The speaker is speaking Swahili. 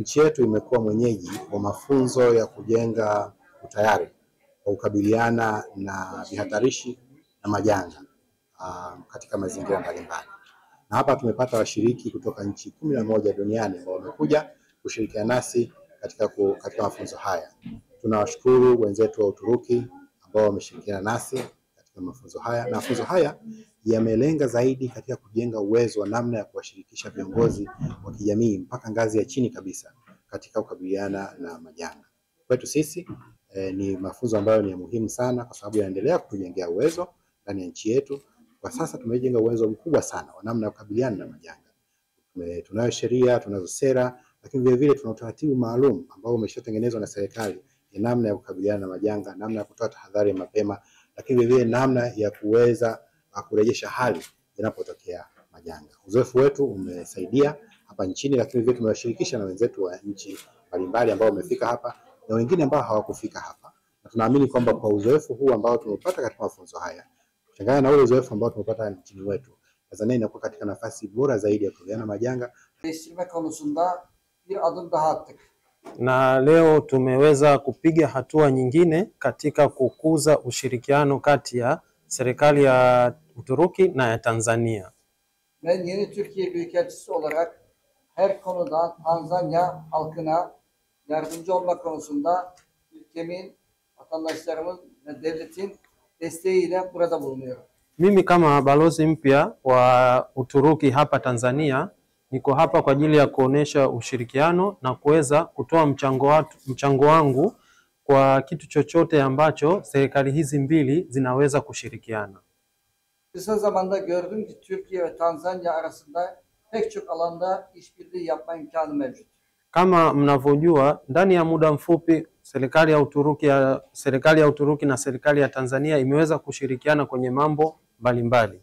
Nchi yetu imekuwa mwenyeji wa mafunzo ya kujenga utayari wa kukabiliana na vihatarishi na majanga katika mazingira mbalimbali. Na hapa tumepata washiriki kutoka nchi 11 duniani ambao wamekuja kushirikiana nasi katika mafunzo haya. Tunawashukuru wenzetu wa Uturuki ambao wameshirikiana nasi katika mafunzo haya, na mafunzo haya yamelenga zaidi katika kujenga uwezo wa namna ya kuwashirikisha viongozi wa kijamii mpaka ngazi ya chini kabisa katika kukabiliana na majanga. Kwetu sisi ni mafunzo ambayo ni ya muhimu sana kwa sababu yanaendelea kutujengea uwezo ndani ya nchi yetu. Kwa sasa tumejenga uwezo mkubwa sana wa namna ya kukabiliana na majanga. Tunayo sheria, tunazo sera, lakini vile vile tuna utaratibu maalum ambao umeshatengenezwa na serikali ya namna ya kukabiliana na majanga, namna ya kutoa tahadhari ya mapema, lakini vile vile namna ya kuweza kurejesha hali yanapotokea majanga. Uzoefu wetu umesaidia hapa nchini, lakini vile tumewashirikisha na wenzetu wa nchi mbalimbali ambao wamefika hapa na wengine ambao hawakufika hapa, na tunaamini kwamba kwa uzoefu huu ambao tumepata katika mafunzo haya, kuchanganya na ule uzoefu ambao tumepata nchini wetu, Tanzania inakuwa katika nafasi bora zaidi ya kukabiliana na majanga. Değiştirme konusunda bir adım daha attık. Na leo tumeweza kupiga hatua nyingine katika kukuza ushirikiano kati ya serikali ya Uturuki na ya Tanzania. Ben yeni Türkiye Büyükelçisi olarak her konuda Tanzanya halkına yardımcı olma konusunda ülkemin, vatandaşlarımın ve devletin desteğiyle burada bulunuyorum. Mimi kama balozi mpya wa Uturuki hapa Tanzania niko hapa kwa ajili ya kuonesha ushirikiano na kuweza kutoa mchango wangu kwa kitu chochote ambacho serikali hizi mbili zinaweza kushirikiana. Kısa zamanda gördüm ki Türkiye ve Tanzanya arasında pek çok alanda işbirliği yapma imkanı mevcut. Kama mnavyojua, ndani ya muda mfupi serikali ya Uturuki na serikali ya Tanzania imeweza kushirikiana kwenye mambo mbalimbali.